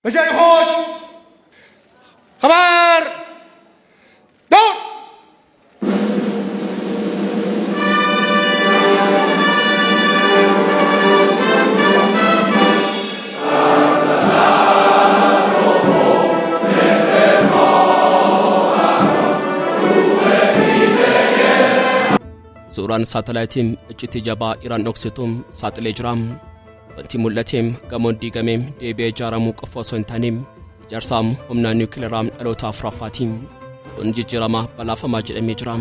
به جای خود خبر دور. Suuraan saatalaayitiin iccitii jabaa Iraan dhoksituun saaxilee jira. Wanti mul'ateem gamoon diigameem deebi'ee ijaaramuu qofa osoo hin taaneem ijaarsaam humna niwukileeraa dhaloota afuraffaatiin kun jijjiirama balaafamaa jedhamee jira.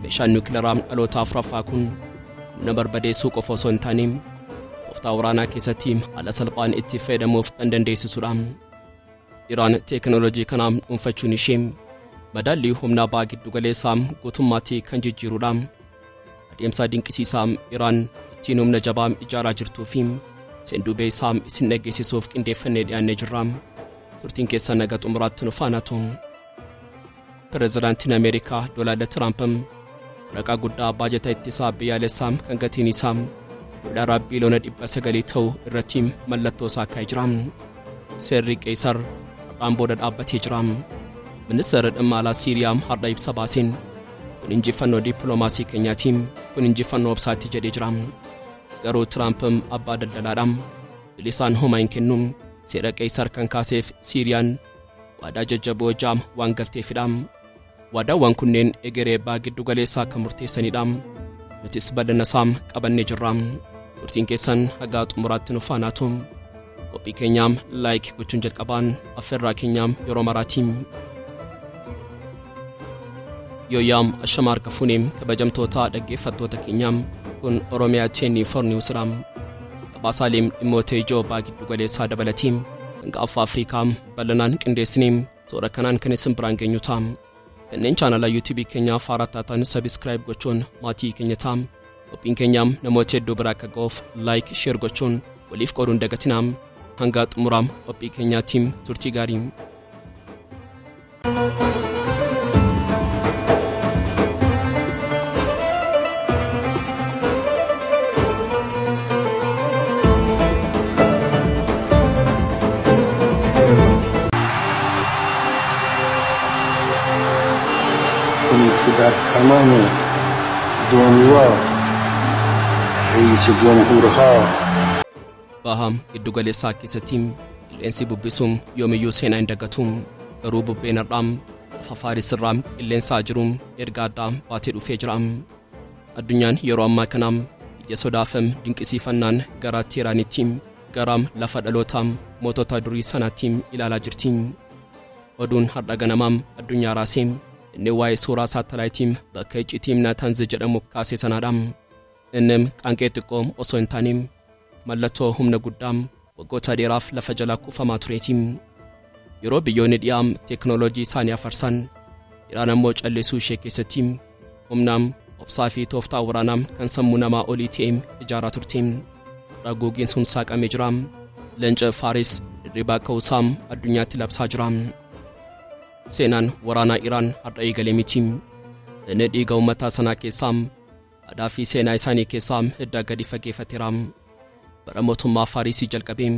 Meeshaan niwukileeraa dhaloota afuraffaa kun humna barbadeessuu qofa osoo hin taaneem tooftaa waraanaa keessatti haala salphaan itti fayyadamuuf kan dandeessisudha. Iraan teekinooloojii kanaan dhuunfachuun ishee madaallii humna baha giddugaleessaa guutummaatti kan jijjiirudha. Adeemsa dinqisiisaa Iraan ittiin humna jabaa ijaaraa jirtuu fi seenduubee isaa isin dhageessisuuf qindeeffannee dhiyaannee jirra. Turtiin keessan naga xumuraatti nu faana ta'u. Pireezidaantiin Ameerikaa Doonaald Tiraamp waraqaa guddaa baajata ittisaa biyyaalessaa kan gatiin isaa doolaara biiliyoona 900 ta'u irratti mallattoo isaa kaa'ee jira. Seerri Qeesar har'aan booda dhaabbatee jira. Ministeerri dhimma alaa Siiriyaa har'a ibsa baaseen kun injifannoo dippiloomaasii keenyaati, kun injifannoo obsaatti jedhee jira. Garuu Tiraamp abbaa daldalaadha. Bilisaan homaa hin kennu. Seera Qeesar kan kaaseef Siiriyaan waadaa jajjaboo jaam waan galteefidha. Waadaawwan kunneen egeree baha giddu galeessaa kan murteessanidha. Nutis bal'ina isaa qabannee jirra. Turtiin keessan hagaa xumuraatti nu faana ta'u. Qophii keenyaam like gochuun jalqabaan affeerraa keenyaam yeroo maraatiin. Yooyaam ashama harka fuuneem kabajamtoota dhaggeeffattoota keenyaam kun Oromiyaa 24 Newsdha. Gabaasaaleem dhimmoota ijoo baha giddu galeessaa dabalateem hanga Affa Afrikaa bal'inaan qindeessineem toora kanaan kan isin biraan geenyu ta'a. Kanneen chaanala YouTube keenyaa faaraa taatan subscribe gochuun maatii keenya ta'a. Qophiin keenyaam namoota hedduu bira akka ga'uuf like, share gochuun waliif qooduun dagatinaa. Hanga xumuraam qophii keenyaatiin turtii gaarii. کنید که در تمام دنیا رئیس جمهورها Baha giddugaleessaa keessatti qilleensi bubbisuun yoomiyyuu seenaa hin dagatu. Garuu bubbeen har'aa lafa Faaris irraa qilleensaa jiru erga addaa baatee dhufee jira. Addunyaan yeroo ammaa kana ija sodaafam dinqisiifannaan gara Teeraanitti, gara lafa dhaloota mootota durii sanaatti ilaalaa jirti. Oduun har'a ganamaam addunyaa raasee inni waa'ee suuraa saatalaayitii bakka iccitii Naataanz jedhamu kaasee sanaadha. Inni qaanqee xiqqoo osoo hin taane mallattoo humna guddaa waggoota dheeraaf lafa jalaa kuufamaa tureeti. Yeroo biyyoonni dhiyaa teekinooloojii isaanii afarsan, Iraan ammoo callisuu ishee keessatti humnaam obsaa fi tooftaa waraanaa kan sammuu namaa olii ta'e ijaaraa turte. Raguugiin sun saaqamee jira. Leenca Faaris dirribaa ka'uusaa addunyaatti labsaa jira. Seenaan waraanaa Iraan har'a eegalee miti. Inni dhiiga uummataa sanaa keessaa, aadaa fi seenaa isaanii keessaa hidda gadi fageeffateera. Bara mootummaa Faarisii jalqabee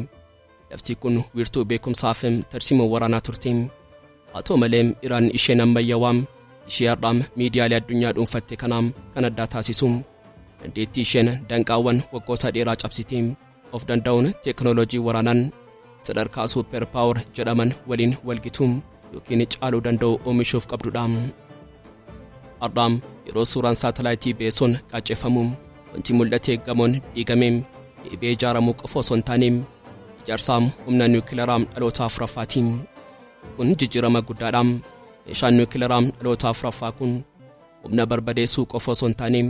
lafti kun wiirtuu beekumsaa fi tarsiimoo waraanaa turte. Haa ta'u malee Iraan isheen ammayyaawaa ishee har'aam miidiyaalee addunyaa dhuunfatte kanaam kan addaa taasisu dandeettii isheen danqaawwan waggoota dheeraa cabsitee of danda'uun teekinooloojii waraanaan sadarkaa super power jedhaman waliin walgituu yookiin caaluu danda'u oomishuuf qabdudha. Har'aam yeroo suuraan saatalaayitii beesoon qaaceffamu wanti mul'ate gamoon diigamee deebi'ee ijaaramuu qofa osoo hin taane ijaarsa humna niwukileeraa dhaloota afuraffaati. Kun jijjiirama guddaadha. Meeshaan niwukileeraa dhaloota afuraffaa kun humna barbadeessuu qofa osoo hin taane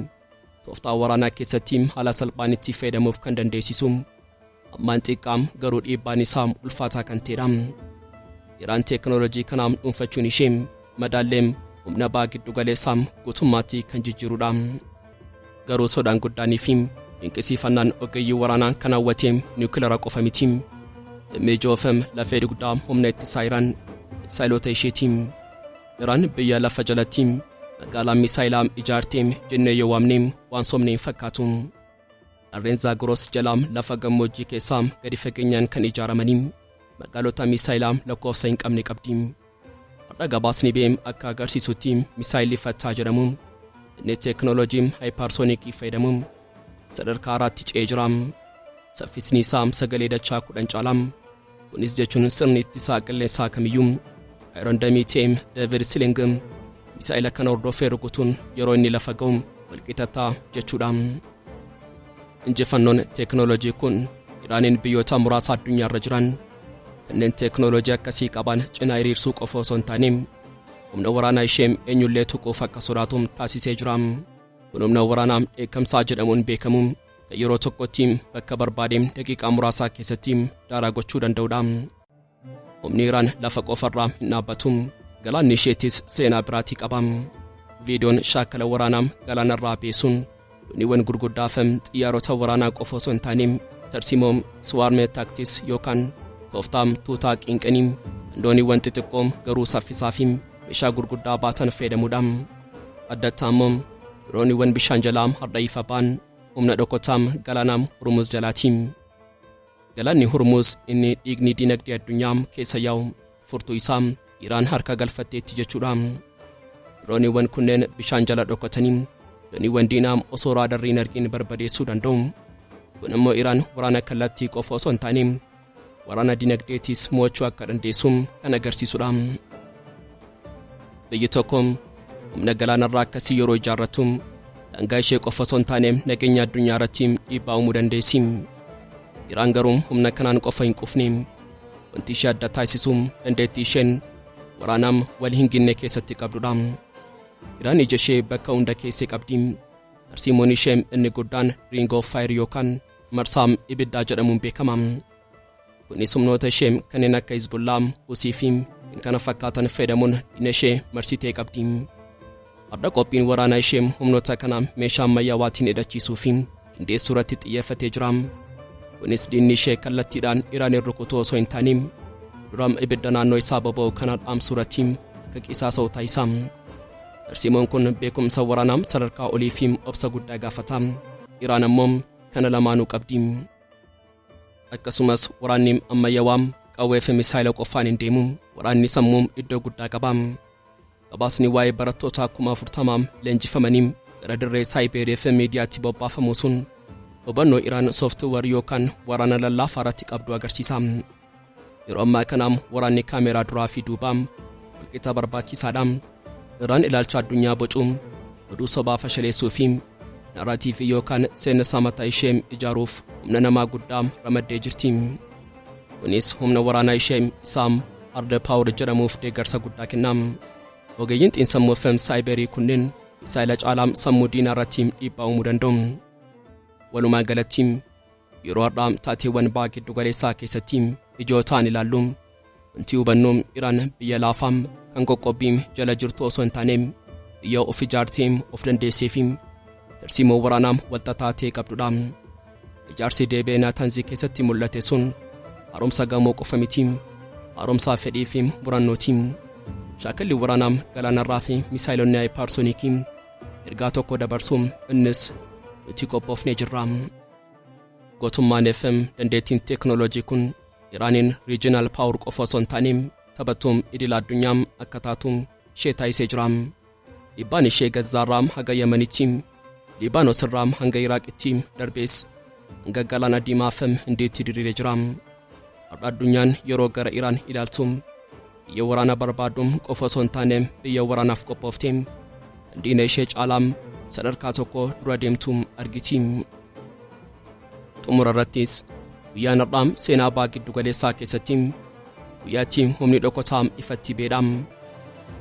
tooftaa waraanaa keessatti haala salphaan itti fayyadamuuf kan dandeessisu ammaan xiqqaa garuu dhiibbaan isaa ulfaataa kan ta'edha. Iraan teekinooloojii kanaa dhuunfachuun ishee madaalleem humna baha giddugaleessaa guutummaatti kan jijjiirudha. Garuu sodaan guddaanii fi dinqisiifannaan ogeeyyii waraanaa kan hawwate niwukileera qofa miti. Dhimmi ijoofem lafee dugdaa humna ittisaa Iraan misaayilota isheeti. Iraan biyya lafa jalatti magaalaa misaayilaa ijaartee jennee yoo waamne waan sobne hin fakkaatu. Harreen Zaagoros jalaa lafa gammoojjii keessaa gadi fageenyaan kan ijaaramanii Magaalota misaayilaa lakkoofsa hin qabne qabdi. Har'a gabaasni BM akka agarsiisutti misaayilli Fattaa jedhamu inni teeknooloojii hypersonic fayyadamu sadarkaa haaraatti ce'ee jira. Saffisni isaa sagalee dachaa 10 caala. Kunis jechuun sirni ittisaa qilleensaa kamiyyuu Iron Dome ta'e David Sling misaayila kana hordofee rukutuun yeroo inni lafa ga'u walqixataa jechuudha. Injifannoon teeknooloojii kun Iraaniin biyyoota muraasa addunyaarra jiran kanneen teeknooloojii akkasii qaban cinaa hiriirsuu qofa osoo hin taane, humna waraanaa ishee eenyullee tuquuf akka sodaatu taasisee jira. Kun humna waraanaa dheekkamsaa jedhamuun beekamu kan yeroo tokkotti bakka barbaade daqiiqaa muraasaa keessatti daaraa gochuu danda'udha. Humni Iraan lafa qofarraa hin dhaabbatu. Galaanni isheettis seenaa biraatii qaba. Viidiyoon shaakala waraanaa galaanarraa beesuun dooniiwwan gurguddaa fi xiyyaarota waraanaa qofa osoo hin taane, tarsiimoo swarm tactics yookaan tooftaa tuutaa qinqanii dooniiwwan xixiqqoo garuu saffisaa fi meeshaa gurguddaa baatan fayyadamuudha. Addatti ammoo dooniiwwan bishaan jalaa har'a ifa ba'an humna dhokotaa galaanaa Hurmuz jalaati. Galaanni Hurmuz inni dhiigni dinagdee addunyaa keessa yaa'u furtuu isaa Iraan harka galfatteetti jechuudha. Dooniiwwan kunneen bishaan jala dhokatanii dooniiwwan diinaa osoo raadarri hin argin barbadeessuu danda'u. Kun immoo Iraan waraana kallattii qofa osoo hin taane waraana dinagdeetis mo'achuu akka dandeessu kan agarsiisudha. Biyyi tokko humna galaanarraa akkasii yeroo ijaarrattu daangaa ishee qofa osoo hin taane nageenya addunyaa irratti dhiibbaa uumuu dandeessi. Iraan garuu humna kanaan qofa hin qufne. Wanti ishee adda taasisu dandeettii isheen waraanaam wal hin ginne keessatti qabdudha. Iraan ija ishee bakka hunda keessee qabdi. Tarsiimoon ishee inni guddaan Ring of Fire yookaan marsaa ibiddaa jedhamuun beekama. Kunis humnoota ishee kanneen akka Hizbullaa, Husii fi kan kana fakkaatan fayyadamuun diina ishee marsitee qabdi. Har'a qophiin waraanaa ishee humnoota kana meeshaa ammayyaawaatiin hidhachiisuu fi qindeessuu irratti xiyyeeffatee jira. Kunis diinni ishee kallattiidhaan Iraaniin rukutuu osoo hin taane dura ibidda naannoo isaa boba'u kana dhaamsuu irratti akka qisaasa'u taasisa. Tarsiimoon kun beekumsa waraanaa sadarkaa olii fi obsa guddaa gaafata. Iraan ammoo kana lamaanuu qabdi. Akkasumas waraanni ammayyaawaa qawwee fi misaayila qofaan hin deemu. Waraanni sammuu iddoo guddaa qaba. Gabaasni waa'ee barattoota 40,000 leenjifamanii gara dirree saayibeerii fi miidiyaatti bobbaafamu sun hubannoo Iraan software yookaan waraana lallaafaa irratti qabdu agarsiisa. Yeroo ammaa kana waraanni kaameeraa duraa fi duubaa walqixa barbaachisaadha. Iraan ilaalcha addunyaa bocuu, oduu sobaa fashaleessuu fi narrative yookaan seenessa mataa ishee ijaaruuf humna namaa guddaa ramaddee jirti. Kunis humna waraanaa ishee isaa hard power jedhamuuf deeggarsa guddaa kenna. Ogeeyyiin xiinsammuu fi saayiberii kunneen misaayila caalaa sammuu diinaa irratti dhiibbaa uumuu danda'u. Walumaa galatti, yeroo har'aa taateewwan baha giddu galeessaa keessatti ijoo ta'an ilaallu, wanti hubannu Iraan biyya laafaa kan qoqqobbii jala jirtu osoo hin taane biyya of ijaartee of dandeessee fi tarsiimoo waraanaa walxaxaa ta'e qabdudha. Ijaarsi deebi'ee Naatanzii keessatti mul'ate sun haaromsa gamoo qofa miti, haaromsaa fedhii fi murannooti. Shaakalli waraanaa galaanarraa fi misaayilonni hypersonic ergaa tokko dabarsu, innis nuti qophoofnee jirra. Gootummaan FM dandeettiin teeknooloojii kun Iraaniin regional power qofa osoo hin taane taphattuu idil addunyaa akka taatu ishee taasisee jira. Dhiibbaan ishee Gazaarraa haga Yemenitti, Liibaanos irraa hanga Iraaqitti, darbees hanga Galaana Diimaa fi Hindiitti diriiree jira. Har'a addunyaan yeroo gara Iraan ilaaltu biyya waraana barbaadu qofa osoo hin taane biyya waraanaaf qophoofte kan diina ishee caalaa sadarkaa tokko dura deemtu argiti. Xumura irrattis, guyyaan har'aa seenaa baha giddu galeessaa keessatti guyyaatti humni dhokotaa ifatti beedha.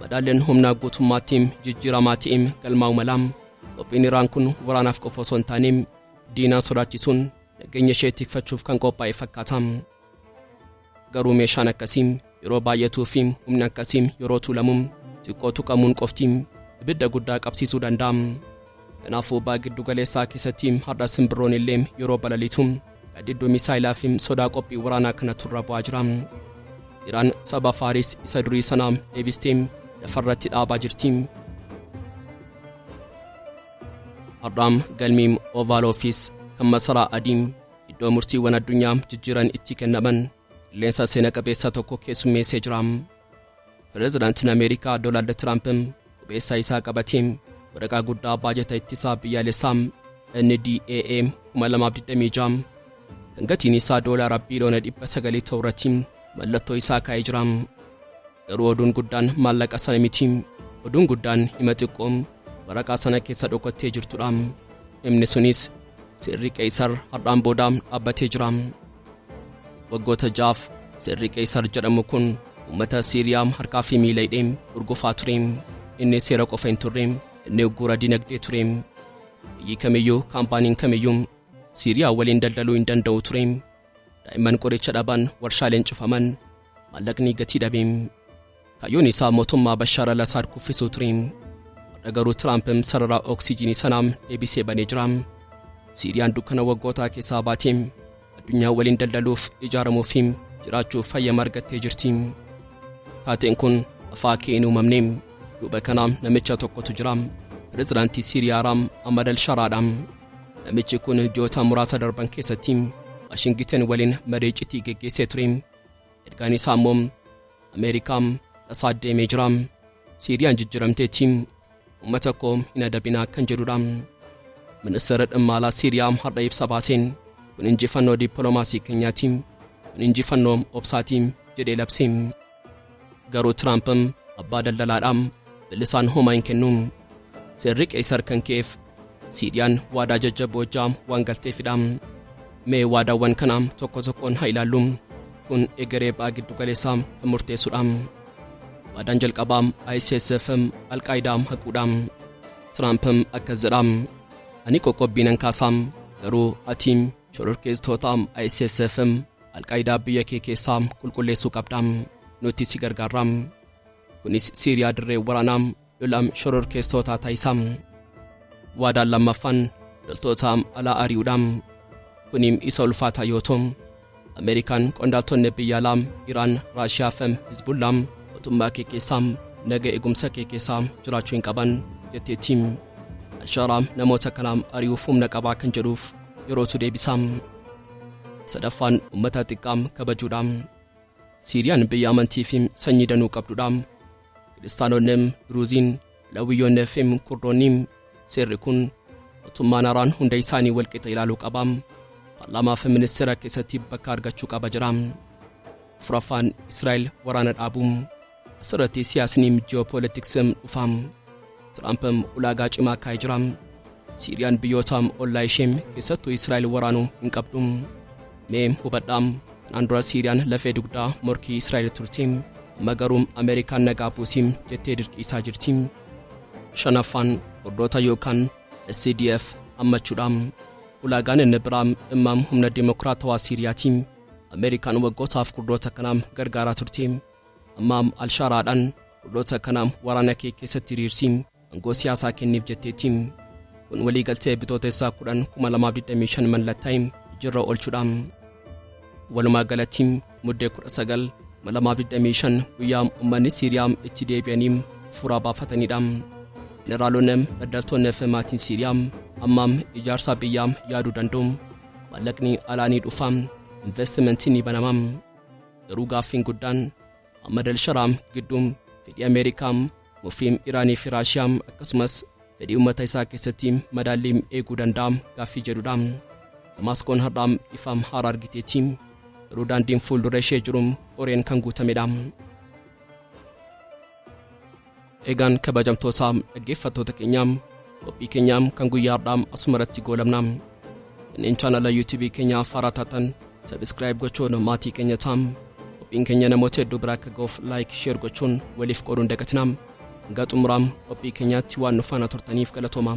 Madaalleen humnaa guutummaatti jijjiiramaa ta'e galmaa'u mala. Qophiin Iraan kun waraanaaf qofa osoo hin taane diinaa sodaachisuun nageenya ishee tikfachuuf kan qophaa'e fakkaata. Garuu meeshaan akkasii yeroo baay'atuu fi humni akkasii yeroo tuulamu xiqqoo tuqamuun qofti ibidda guddaa qabsiisuu danda'a. Kanaafuu baha giddu galeessaa keessatti har'a simbirroon illee yeroo balaliitu gaaddidduu misaayilaa fi sodaa qophii waraanaa kanatu irra bu'aa jira. Iraan saba Faaris isa durii sanaa deebistee lafarratti dhaabaa jirti. Har'aam galmiin Oval Office kan masaraa adii iddoo murtiiwwan addunyaa jijjiiran itti kennaman. Qilleensa seena qabeessa tokko keessummeessee jira. Pireezidaantiin Ameerikaa Doonaald Tiraamp qubeessaa isaa qabatee waraqaa guddaa baajata ittisaa biyyaalessaa NDAA 2026 kan gatiin isaa doolaara biiliyoona 900 ta'u irratti mallattoo isaa kaa'ee jira. Garuu oduun guddaan maallaqa sana miti. Oduun guddaan hima xiqqoo waraqaa sana keessa dhokattee jirtudha. Himni sunis seerri Qeesar har'aan booda dhaabbatee jira. Waggoota 6f seerri Qeesar jedhamu kun uummata Siiriyaa harkaa fi miila hidhee urgufaa ture. Inni seera qofa hin turre, inni uggura dinagdee ture. Biyyi kamiyyuu, kaampaaniin kamiyyuu Siiriyaa waliin daldaluu hin danda'u ture. Daa'imman qoricha dhaban, warshaaleen cufaman, maallaqni gatii dhabe. Kaayyoon isaa mootummaa Bashaar al-Asaad kuffisuu ture. Har'a garuu Tiraamp sarara oksijiinii sanaa deebisee banee jira. Siiriyaan dukkana waggootaa keessaa baatee addunyaa waliin daldaluuf, ijaaramuu fi jiraachuuf fayyama argattee jirti. Taateen kun afaa kee hin uumamne. Duuba kanaa namicha tokkotu jira. Pireezidaantii Siiriyaa Ahmad al-Sharaadha. Namichi kun ji'oota muraasa darban keessatti Waashingiten waliin marii iccitii geggeessee ture. Ergaan isaa immoo Ameerikaa tasaa deemee jira. Siiriyaan jijjiiramteetti, uummata koo hin adabinaa kan jedhudha. Ministeera dhimma alaa Siiriyaa har'a ibsa baaseen, "Kun injifannoo dippiloomaasii keenyaati, kun injifannoo obsaati," jedhee labse. Garuu Tiraamp abbaa daldalaadha. Bilisaan homaa hin kennu. Seerri Qeesar kan ka'eef Siiriyaan waadaa jajjaboo ja'a waan galteefidha. Mee waadaawwan kana tokko tokkoon haa ilaallu. Kun egeree ba'a giddu galeessaa kan murteessudha. Waadaan jalqabaa ISIS fi Alqaayidaa haquudha. Tiraamp akkas jedha: "Ani qoqqobbii nan kaasaa, garuu ati shororkeessitoota ISIS fi Alqaayidaa biyya kee keessaa qulqulleessuu qabda. Nuti si gargaarra." Kunis Siiriyaa dirree waraanaa lola shororkeessitootaa taasisa. Waadaan lammaffaan loltoota alaa ari'uudha. Kuni isa ulfaataa yoo ta'u, Ameerikaan qondaaltonni biyya alaa Iraan, Raashiyaa fi Hizbullaa mootummaa kee keessaa, naga eegumsa kee keessaa jiraachuu hin qaban jetteetti. Alsharaa namoota kanaa ari'uuf humna qabaa kan jedhuuf yerootu deebisa. Sadaffaan uummata xiqqaa kabajuudha. Siiriyaan biyya amantii fi sanyii danuu qabdudha. Kiristaanonni, Duruuziin, Alawiyyoonni fi Kurdoonni. Seerri kun mootummaan haaraan hunda isaanii walqixa ilaaluu qaba. Paarlaamaa fi ministeera keessatti bakka argachuu qaba jira. Afuraffaan Israa'el waraana dhaabuu. Asirratti siyaasni ji'oopoolitiksii dhufa. Tiraamp ulaagaa cimaa kaa'ee jira. Siiriyaan biyyoota ollaa ishee, keessattuu Israa'el, waraanuu hin qabdu. Mee hubadhaa, kanaan dura Siiriyaan lafee dugdaa morkii Israa'el turte. Amma garuu Ameerikaan nagaa buusii jettee dirqiisaa jirti. Shanaffaan Kurdoota yookaan SDF hammachuudha. Ulaagaan inni biraa dhimma humna dimokiraatawaa Siiriyaati. Ameerikaan waggootaaf Kurdoota kana gargaaraa turte. Amma Alshaaraadhaan Kurdoota kana waraana kee keessatti hiriirsi, aangoo siyaasaa kenniif jetteetti. Kun waliigaltee Bitootessaa 10 2025 mallattaa'e hojiirra oolchuudha. Walumaa galatti Muddee 19 2025 guyyaa uummanni Siiriyaa itti deebi'anii furaa baafatanidha. Jeneraalonni, daldaltoonni fi maatiin Siiriyaa amma ijaarsa biyyaa yaaduu danda'u. Maallaqni alaa ni dhufa, investimentiin ni banama. Garuu gaaffiin guddaan Ahmad al-Sharaa gidduu fedhii Ameerikaa, mufii Iraanii fi Raashiyaa, akkasumas fedhii uummata isaa keessatti madaallii eeguu danda'a gaaffii jedhudha. Damaasqoon har'aa ifa haaraa argiteetti. Garuu daandiin fuuldura ishee jiru qoreen kan guutamedha. Egaan kabajamtoota dhaggeeffattoota keenyaa, qophii keenyaa kan guyyaa har'aa asuma irratti goolabna. Kanneen chaanala yuutuubii keenyaa haaraa taatan subscribe gochuun maatii keenya ta'aa. Qophiin keenya namoota hedduu biraa akka ga'uuf like, share gochuun waliif qooduun dagatinaa. Hanga xumuraam qophii keenyaatti waan nu faana turtaniif galatooma.